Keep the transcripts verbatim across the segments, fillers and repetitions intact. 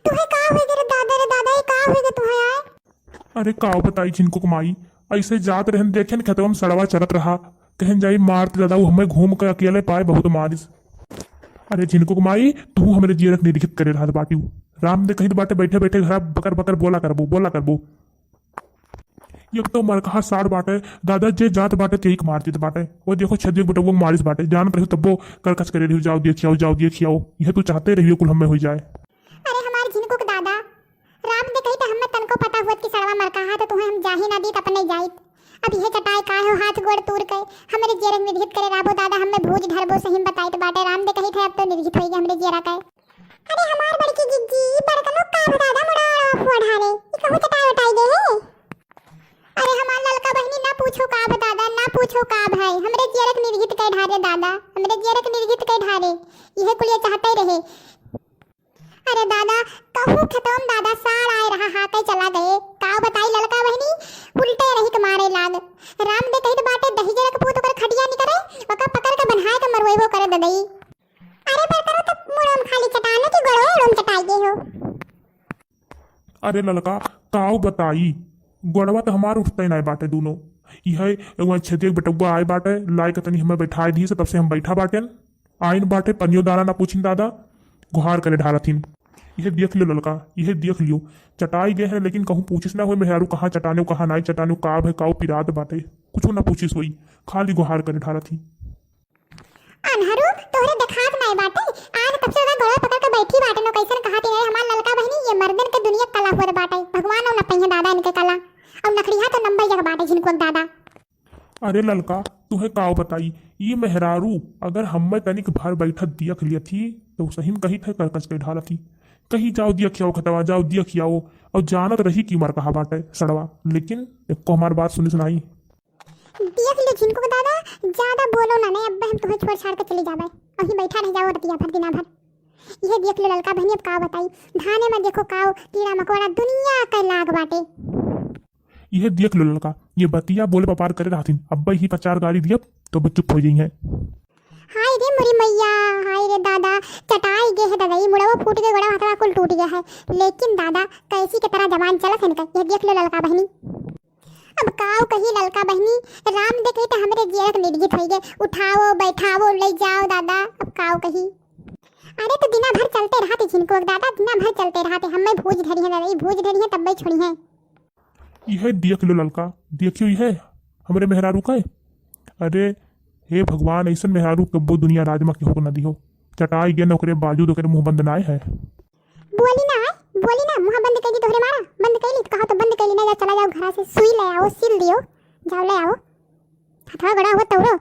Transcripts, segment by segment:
तुहे का होइगे रे दादा, रे दादा, ये का होइगे तुहे आय? अरे का बताई झिनकुक माई, ऐसे जात रहन देखेन खेतवा में सड़वा चरत रहा, कहन जाई मारत दादा, वो हमें घूम के अकेले पाए बहुत मारिस। अरे झिनकुक माई, तू हमरे जियरक निरखित करे रहत बाटिउ। राम दे कहित बाटे बैठे बैठे घरा बकर बकर बोला करबो, बोला करबो। एक तो मरकहा सार बाटे, दादा जे जात बाटे तेई के मार देत बाटे। वो देखो छेदिया बेटवा मारिस बाटे, जानत रहियो तब्बो करकच करे रहियो, जाओ देखियाओ, जाओ देखियाओ। यह तू चाहते रहियो कुल हमें होई जाए। अरे हमार झिनकुक दादा, राम दे कहित हमें तनको पता हुअत कि सड़वा मरकहा तो तुहे हम जाही ना दीत अपने जाइत। अब यह चटाई काय हो हाथ गोड़ तूर के, हमरे जियरक निरखित करे रहबो दादा, हमें भूज ढरबो सही में बताइत बाटे। राम दे कहित है अब तो निरखित होइगे हमरे जियरा के। अरे हमार बड़की जिज्जी, ई बड़कनो का बता दा मुड़ा फुआ ढारे, ई कहूँ चटाई उटाई दे है। अरे हमार ललका बहिनी ना पूछो का बता दा, ना पूछो का भाई, हमरे जियरक निरहित कै ढारे दादा, हमरे जियरक निरहित कै ढारे, इहे कुलिया चाहते रहे। अरे दादा, कहूँ खतम दादा, साड़ आए रहा हाथे चला गए, का बताई ललका बहिनी, उल्टे रही के मारे लाग। राम दे कहित बाटे दहिजरक पूत ओकर खटिया निकरे, ओका पकड़ के बन्हाए के मरवेबो करे ददई। अरे बड़करो तो मुड़म खाली चटानो की गोड़ो उड़म चटाई दे हो। अरे ललका, काऊ बताई, गोड़वा तो हमार उठते नाय बाटे दूनो। इहे एगो छेदिया के बेटउआ आए बाटे, लाए के तनी हमें बैठाए दिए से, तब से हम बैठा बाटेन। आइन बाटे, पनियो दाना ना पूछिन दादा, गुहार करे ढारथिन। इहे देख लियो ललका, इहे देख लियो, चटाई गए हैं, लेकिन कहूँ पूछिस ना होए मेहरारू कहाँ चटाने, कहाँ नाई चटाने, का भे काऊ पिरात बाटे, कुछो ना पूछिस होई, खाली गुहार करे ढारथिन। अनहरू, तोहरे देखात नाय बाटे, आज तब से ओकर गोड़वा पकड़ के बैठी बाटे, नो कैसन कहाती है, हमार ललका बहिनी, ये मर्दन के दुनिया कला होत बाटे, भगवान न पहिए दादा इनके कला, और नखड़िया तो नंबर एक बाटे झिनकुक दादा। अरे ललका, तुहे काव बताई, ये मेहरारू अगर हम्मे तनिक भर बैठत दियख लियत ही, तो सही में कही थे करकच के ढालत ही, कही जाओ दियखियाओ खतवा, जाओ दियखियाओ, और जानत रही कि मर कहा बाटे सड़वा, लेकिन एको हमार बात सुनी सुनाई। देख ले झिनकू के दादा, ज्यादा बोलो ना, नहीं अब्बे हम तुहे छोड़ छाड़ के चली जाबे। अहीं बैठा रह जाओ रतिया भर, दिना भर। इहे देख ले ललका बहनी, अब का बताई, धाने में देखो काव, कीड़ा मकोड़ा दुनिया के लाग बाटे। इहे देख ले ललका, ये बतिया बोले पपार करे रहथिन, अब्बे ही पचार गाड़ी दियब तो बस चुप हो जइहें। हाय रे मोरी मैया, हाय रे दादा, चटाई गे है दादा, ई मुड़वा फूट गए, गोड़ा हथवा कुल टूट गया है, लेकिन दादा कैसी के तरह जबान चलत है इनका, ये देख ले ललका बहनी। अब काव कही ललका बहिनी, राम देखे त हमरे जियरक निर्जित होई गए। उठाओ, बैठाओ, ले जाओ दादा, अब काव कही। अरे तो दिना भर चलते रहते झिनकुक दादा, दिना भर चलते रहते, हमें भूज धरी है दादा, ई भूज धरी है तब्बे छोड़ी है। इहे देख लो ललका, देखियो इहे हमरे मेहरारू का है। अरे हे भगवान, ऐसन मेहरारू कब्बो दुनिया राज मा केहू को न दिहो। चटाई गए न ओकरे बाजूद ओकरे मुंह बंद नाय है। बोली ना, बोली ना, मुंह बंद कर दी तोहरे मारा, बंद कर ली तो कहा तो बंद कर ली, ना जा चला जाओ घरा से, सुई ले आओ, सिल दियो, जाओ ले आओ, हथवा गड़ा हो तौरो,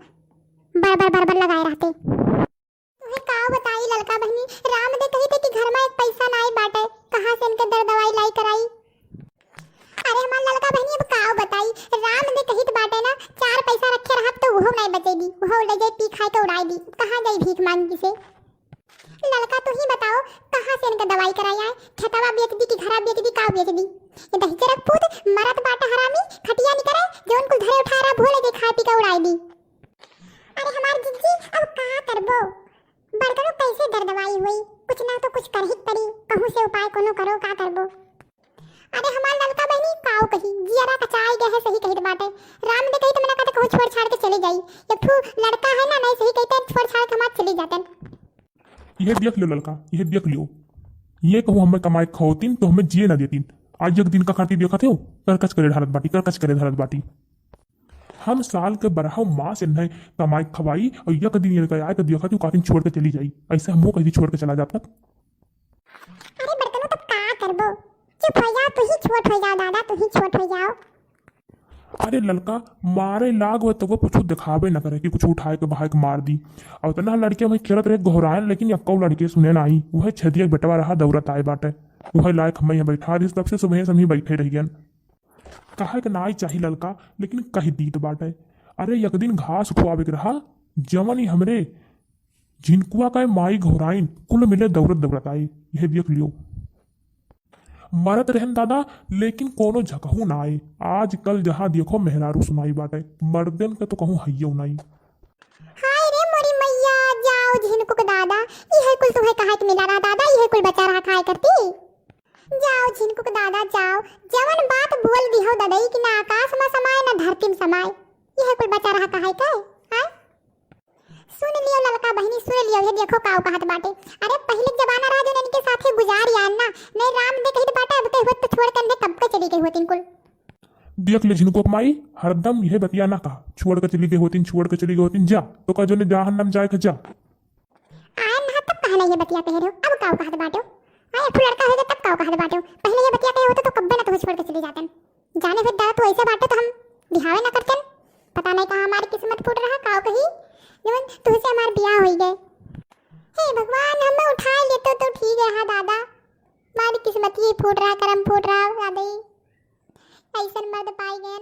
बर बर बर बर लगाए रहते। तुहे का बताई ललका बहनी, राम दे कही थे कि घर मा एक पैसा नाई बाटे, कहाँ से इनके दर दवाई लाई कराई। अरे हमार ललका बहनी, अब का बताई, राम दे कहित बाटे ना, चार पैसा रखे रहब तो उहो नाई बचेगी, उहो ले जाई पी खाए के उड़ाई दी, कहाँ जाई भीख मांगी से। ललका तू ही बताओ, कहाँ से इनके दवाई कराई आए, खेतवा बेच दी कि घरा बेच दी, का बेच दी। ये दहिजरक पूत मरत बाटे हरामी, खटिया निकरे, जौन कुल धरे उठाए रहा भूले जे खाए पी के उड़ाई दी। अरे हमार जिज्जी, अब का करबो? बड़कनो कैसे दर दवाई हुई, कुछ ना तो कुछ करही के पड़ी, कहूँ से उपाय कोनो करो, का करबो? अरे हमार ललका बहनी, काव कही, जियरा कचाई गए है, सही कहित बाटे। राम दे कही तो मना कहते कहूँ छोड़ छाड़ के चले जाई। एक ठू लड़का है ना, नहीं सही कहते छोड़ छाड़ के हमार चले जाते। यह देख लियो ललका, यह देख लियो, ये कहूँ हमें कमाए खवतीन तो हमें जिए ना देतीन। आज एक दिन का खातिर देखत हो, करकच करे ढालत बाटी, करकच करे ढालत बाटी। हम साल के बरहौ मास इन्हें कमाई खवाई और एक दिन इनका आए तो देखा तू कातिन छोड़ के चली जाई। ऐसे हमहू कहीं छोड़ के चला जाब तक। अरे बड़कनो तब का करबो? चुप हो जाओ, तू ही छोट हो जाओ दादा, तू ही छोट हो जाओ। अरे ललका, मारे लाग हुए तो वो कुछ दिखावे न करे कि कुछ उठाए के बहाए के मार दी। और इतना लड़के वहीं खेलत रहे घोरायन, लेकिन यक्को लड़के सुने ना आई। वह छेदिया बेटवा रहा दौड़त आए बाटे। वह लायक हम यहाँ बैठा रही, तब से सुबह से हम ही बैठे रह गए। कहे के नाई चाही ललका, लेकिन कह दीत बाटे। अरे एक दिन घास खुआवे के रहा, जवन ही हमरे झिनकुआ का माई घोराइन कुल मिले दौड़त दौड़त आए। यह देख लियो, मरत रहन दादा, लेकिन कोनो झकहू ना आए। आजकल जहाँ देखो मेहरारू सुनाई बाटे, मर्दन के तो कहूँ हइयो नाई। हाय रे मोरी मैया, जाओ झिनकुक दादा, इहे कुल तुम्हें कहे के मिला रहा दादा, इहे कुल बचा रहा खाए करती। सुन लियो ललका बहिनी, सुन लियो, ये देखो काव कहत बाटे। अरे पहिले के जमाना रहा जो इनके साथे गुजार यार ना, नहीं राम दे कहित बाटे, अब कही होत तो छोड़ के अंधे कब के चली गई होतिन कुल। देख ले झिनुको माई, हरदम यह बतिया ना कहा, छोड़ के चली गई होतिन, छोड़ के चली गई होतिन, जा, तो का जो ने जहन्नम जाए के जा। आए ना तब कहना ये बतिया कह रहे हो, अब काव कहत बाटे हो? आए एक ठो लड़का होइगा तब काव कहत बाटे हो? पहिले ये बतिया कहे होते तो कब्बे ना तुझे छोड़ के चली जातन। जाने फिर दादा तू ऐसे बाटे तो हम बिहावे ना करतन। पता नहीं कहाँ हमारी किस्मत फूट रहा, काव कही, जवन तुझसे हमार बियाह होई गए। हे भगवान, हमें उठा लेतो तो ठीक है, हाँ दादा, हमारी किस्मत ही फूट रहा, करम फूट रहा, दादा ही ऐसन मर्द पाई गए।